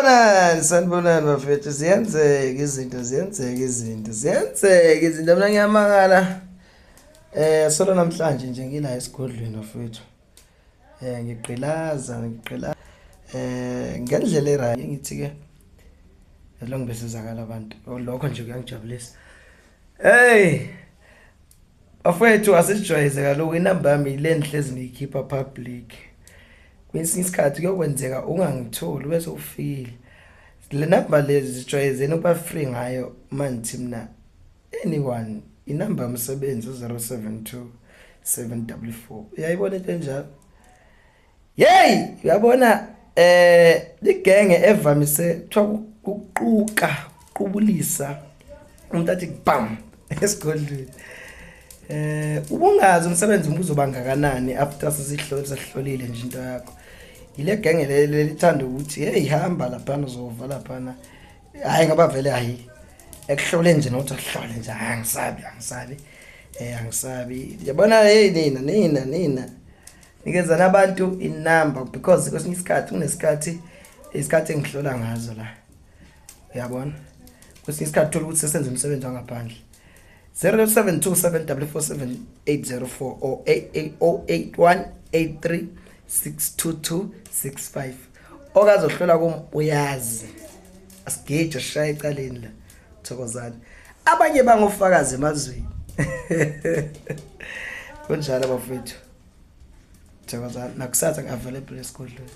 Sanibonani, sanibonani bafethu, ziyenzeka izinto, ziyenzeka izinto, ziyenzeka izinto. Mina ngiyamangala. Solo namhlanje nje ngila esigodlweni bafethu. Ngigqilaza, ngigqila ngendlela e-right ngithi ke as long besizakala abantu. Lokho nje kuyangijabulisa. Hey! Bafowethu asijwayeze kaloku inamba yami ile ngihlezi ngiyikhipha public. Kwesinye isikhathi kuyokwenzeka ungangitholi bese ufikile. Le namba lezi zijwayezeni ukuba free ngayo uma ngithi mina anyone inamba yomsebenzi u-072 744. Uyayibona into enjalo? Hey, uyabona ligenge evamise kuthiwa kuquka, qubulisa umuntu athi bam esigodlweni. Ubungazi umsebenzi ubuzoba ngakanani after sesihlole sesihlolile nje into yakho. Ile genge leli lithanda ukuthi hey hamba laphana uzova laphana. Hayi ngoba vele hayi ekuhlole nje nokuthi ahlole nje hayi angisabi angisabi angisabi. Yabona hey nina nina nina nikezana abantu inamba because kwesinye isikhathi kunesikhathi isikhathi engihlola ngazo la. Uyabona? Kwesinye isikhathi uthola ukuthi sesenza umsebenzi wangaphandle. 0727447804 or 08183622265. Okazohlola kum uyazi. Asigeje sishaya ecaleni la. Thokozani. Abanye bangofakazi emazweni. Kunjalo bafethu. Thokozani. Nakusasa ngi-available esigodlweni.